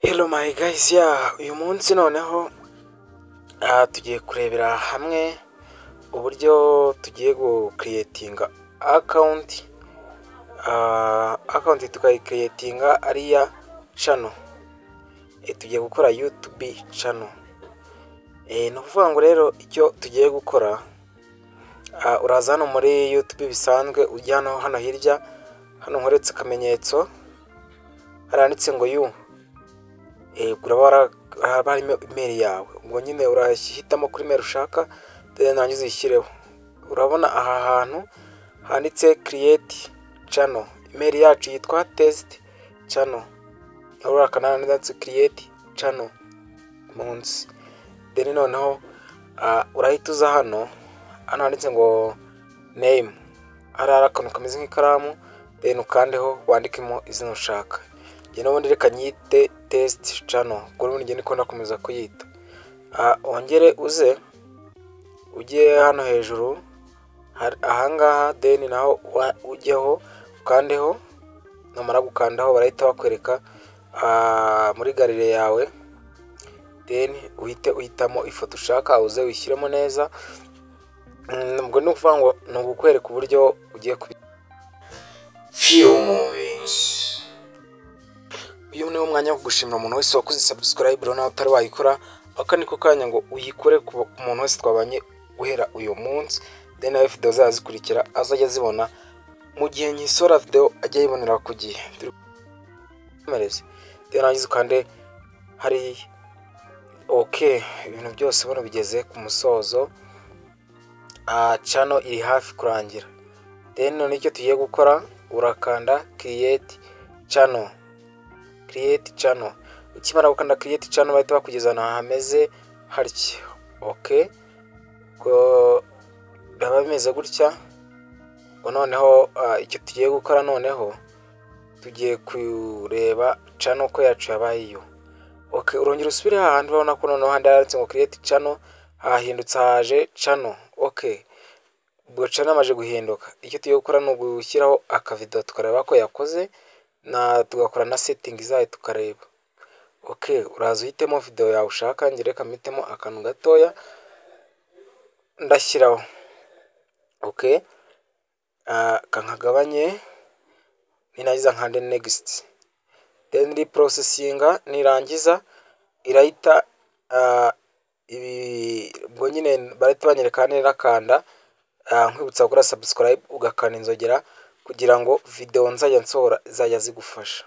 Hello my guys, yeah, uyu munsi noneho tugiye kurebera hamwe uburyo tugiye gucreatinga account, tukayicreatinga ari iya channel. Tugiye gukora YouTube channel. Ni ukuvuga ngo rero icyo tugiye gukora, uraza hano muri YouTube bisanzwe, ujya hano hirya, hano nkoretse akamenyetso haranditse ngo "you", uraba haba harimo email yawe. Ubwo nyine urahitamo kuri email ushaka, then nurangiza uyishyireho. Urabona aha hantu handitse "create channel", email yacu yitwa test channel. Urabona handitse "create channel" munsi. Then noneho urahita uza hano handitse ngo "name", hari akantu kameze nk'ikaramu, then ukandeho wandikemo izina ushaka. Njye n'ubundi reka nyite test channel, ubwo n'ubundi njye niko ndakomeza kuyita. Wongere uze ujye hano hejuru ahangaha, then naho ujyeho ukandeho. Numara gukandaho barahita bakwereka muri gallery yawe, then uhite uhitamo ifoto ushaka, uze wishyiremo neza. Ubwo ni ukuvuga ngo ni ukukwereka uburyo ugiye kubi Few moments. Uyu ni wo mwanya wo kugushimira umuntu wese wakoze subscribe. Rero nawe utari wayikora, aka niko kanya ngo uyikore ku muntu wese twabanye guhera uyu munsi, then nawe video zazikurikira azajya azibona mu gihe nkisohora video, ajya ayibonera ku gihe. Then nurangiza ukande hari. OK, ibintu byose buno bigeze ku musozo, channel iri hafi kurangira. Then none icyo tugiye gukora, urakanda "create channel". Create channel, ukimara gukanda "create channel" bahita bakugeza ahantu hameze hatya. OK, ubwo biba bimeze gutya. Ubwo noneho icyo tugiye gukora, noneho tugiye kureba channel ko yacu yabaye iyo. OK, urongera usubire hahandi. Urabona ko noneho handi handitse ngo "create channel" hahindutse, haje "channel". OK, ubwo channel amaze guhinduka, icyo tugiye gukora ni ugushyiraho akavidewo tukareba ko yakoze, na tugakora na setting zayo tukareba. OK, uraza uhitemo video yawe ushaka. Njye reka mpitemo akantu gatoya ndashyiraho. OK, kankagabanye, ninangiza nkande "next". Then iri processinga, nirangiza irahita ubwo nyine barahita banyereka nirakanda. Nkwibutsa gukora subscribe, ugakanda inzogera kugira ngo video nzajya nsohora zajya zigufasha.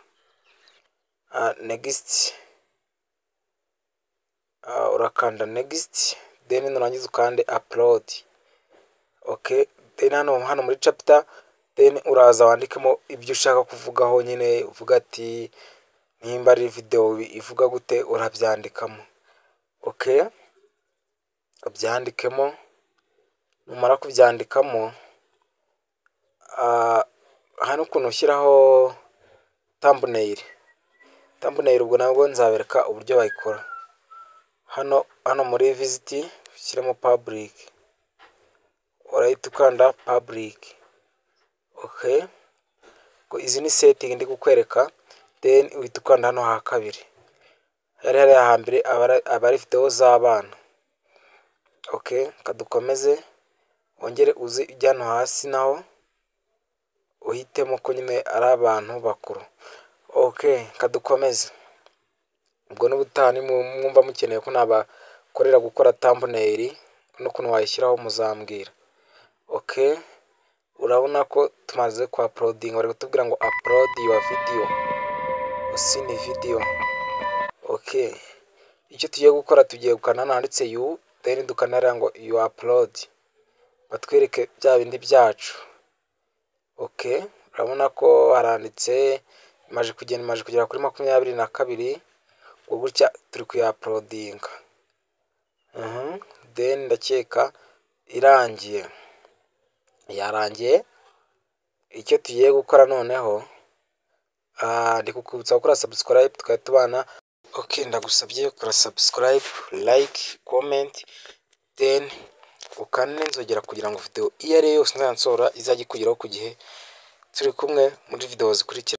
Next, urakanda "next", then nurangiza ukande "upload". OK, then hano muri chapter, then uraza wandikemo ibyo ushaka kuvugaho nyine, uvuga ati nimba ari video ivuga gute, urabyandikamo. OK, ubyandikemo. Numara kubyandikamo, hano ukuntu ushyiraho thumbnail. Thumbnail ubwo nabwo nzabereka uburyo bayikora. Hano muri visit ushyiremo "public", urahita ukanda "public". OK, izi ni setting ndi kukwereka. Then uhita ukanda hano ha kabiri. Hariya hambere aba ari video z'abana. OK, kadukomeze. Wongere uze ujya hano hasi naho uhitemo ko nyine ari abantu bakuru. OK, kadukomeze. Ubwo n'ubutaha mwumva mukeneye ko nabakorera gukora thumbnail n'ukuntu wayishyiraho, muzambwira. OK, urabona ko tumaze kwa uploadinga, bari kutubwira ngo "upload your video", usini video. OK, icyo tugiye gukora, tugiye gukanda hano handitse "you", then dukanda ngo "you upload", batwereke bya bindi byacu. OK, urabona ko haranditse, imaze kugenda, imaze kugera kuri 22. Ubwo gutya turi kuyauploadinga, then ndakeka irangiye, yarangiye. Icyo tugiye gukora noneho, ndi kukwibutsa gukora subscribe tukaba tubana. OK, ndagusabye kora subscribe, like, comment, then ukande n'inzogera kugira ngo video iyo ari yo yose nzajya nsohora izajye ikugeraho ku gihe. Turi kumwe muri video zikurikira.